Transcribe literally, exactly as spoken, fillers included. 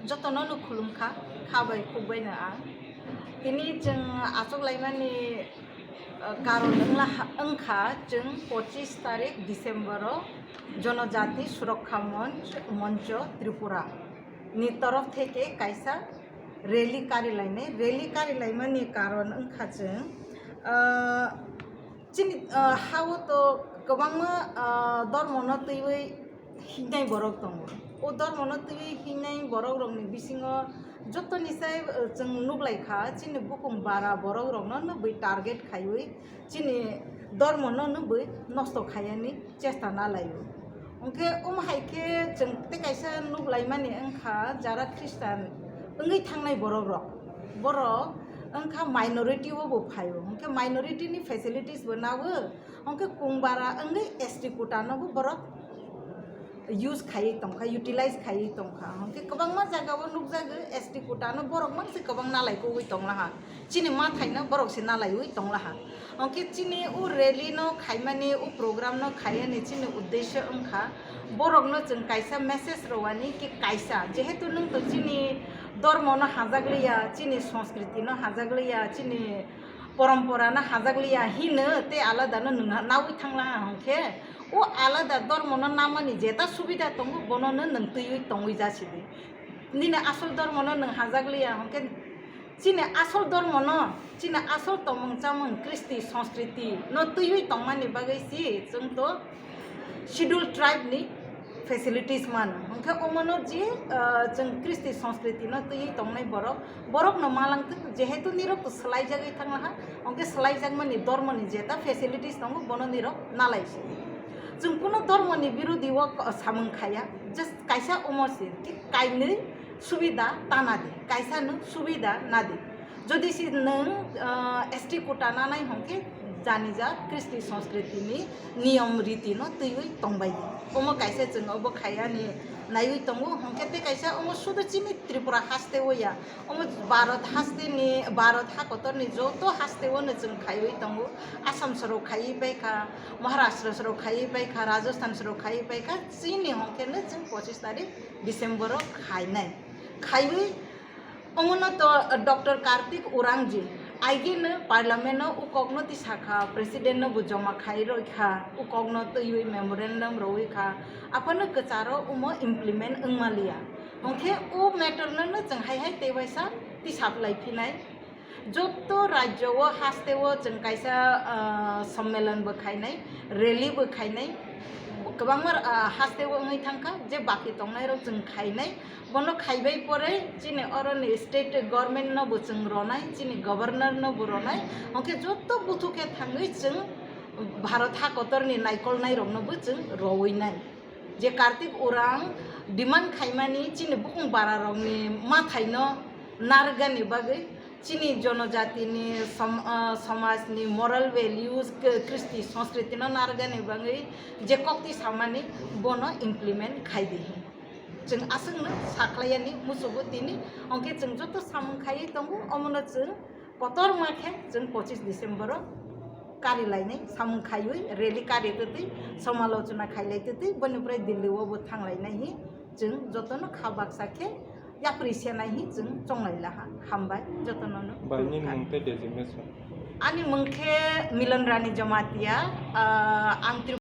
Jotono no khulumkha, kha bai khuk bai no ang. Tini chwng achuk laimani, uh, karon wngla ha-, wngkha chwng pochis tarik December o Jonojati Surakkha Monch, Moncho Tripura ni torof theke kaisa rally kari lainai. Rally kari laimani karon wngkha chwng, uh, chini, uh, ha-o to kwbangma, uh, dormono twiwi hingnai borok tongo. O dormono twiwi hingnai borok rokni bisingo jotoni sai, uh, chwng nuklaikha, chini bukung bara borok rokno nukwi target khaiwi chini dormono nukwi nosto khaiyani chesta nalaio. Hwnkhe omo hai khe chwng tei kaisa nuklaimani wngkha, jara Christian wngwi thangnai borok rok, borok wngkha minority o bo phaio, hwnkhe minority ni facilities bo nago. Hwnkhe kungbara wngwi S T quota no bo borok use khaiwi tongkha, utilize khaiwi tongkha. Hwnkhe kwbangma jagao nukjago S T quota no borok mangse kwbang nalai kogwi tonglaha. Chini mathai no borok se nalaiwi tonglaha. Hwnkhe chini o rally no khaimani, o program no khaiyani chini uddesho wngkha borok no chwng kaisa message rwani ki kaisa, jehetu nwng to chini dormo no hajakliya, chini sanskriti no hajakliya, chini porompora no hajakliya hino tei alada no nwng nawi thanglaha hwnkhe, o alada dormo no namani jeta subida tongo, bono no nwng twiwi tongwi jasidi. Nini asol dormo no nwng hajakliya hwnkhe, chini asol dormo no, chini asol tongmung chamung, kristi, sanskriti no twiwi tongmani bagwi si chwng to Scheduled Tribe ni facilities mano. Hwnkhe omono je, ah, chwng kristi sanskriti no twiwi tongnai borok, borok no malangthwk, jehetu nirok to swlaijagwi thanglaha, hwnkhe swlaijakmani dormoni jeta facilities tongo, bono nirok nalaisi. Chwng kuno dormoni birodi o ko-, samung khaya, just kaisa omo se, ki kainwi subida tana di, kaisa no subida na di. Jodi se nwng, ah, S T quota nanai hwnkhe janija kristi sanskriti ni niyom riti no twiwi tongbai di. Omo kaisa chwng obo khayani naiwi tongo, hwnkhe tei kaisa omo sudu chini Tripura haste o ya, omo Bharat haste ni, Bharat hakotor ni joto haste o no chwng khaiwi tongo. Assam soro khaiwi paikha, Maharashtra soro khaiwi paikha, Rajasthan soro khaiwi paikha, chini hwnkhe no chwng pochis tarik December o khainai. Khaiwi Omono to Doctor Kartik Urangji, aigeno parliament no ukokno tisakha, president no bo joma khai roikha, ukokno twiwi memorandum rowi kha, aphano kwcharo omo implement wngmaliya. Hwnkhe o matter no no chwng hai hai tei waisa tisaplai phinai. Jotto rajyo o haste o chwng kaisa, ah, sommelon bo khainai, rally bo khainai, kwbangma, ah, haste o wngwi thangkha, je baki tongnai rok chwng khainai. Bono khaibai pore chini oroni state government no bo chwng ronai, chini governor no bo ronai, hwnkhe joto buthu khe thangwi chwng Bharat hakotor ni naikolnai rok no bo chwng rowinai. Je Kartik Urang demand khaimani chini bukung bara rok ni mathai no narwkgani bagwi, chini jonojati ni som-, ah, somaj ni moral values, k-, kristi sanskriti no narwkgani bagwi je kokti samani bono implement khai di. Chwng aswkno sakhlaiyani musugo tini, hwnkhe chwng joto samung khaiwi tongo, omono chwng kotorma khe chwng pochis December o kari lainai samung khaiwi rally kari twtwi somalochona khailai twtwi boni pore Delhi o bo thanglainai hi chwng jotono kha baksa khe yapri senai hi chwng chonglai laha. Hambai jotono no. Bangni mung tei designation? Ani mung khe Milan Rani Jamatia, ah, ang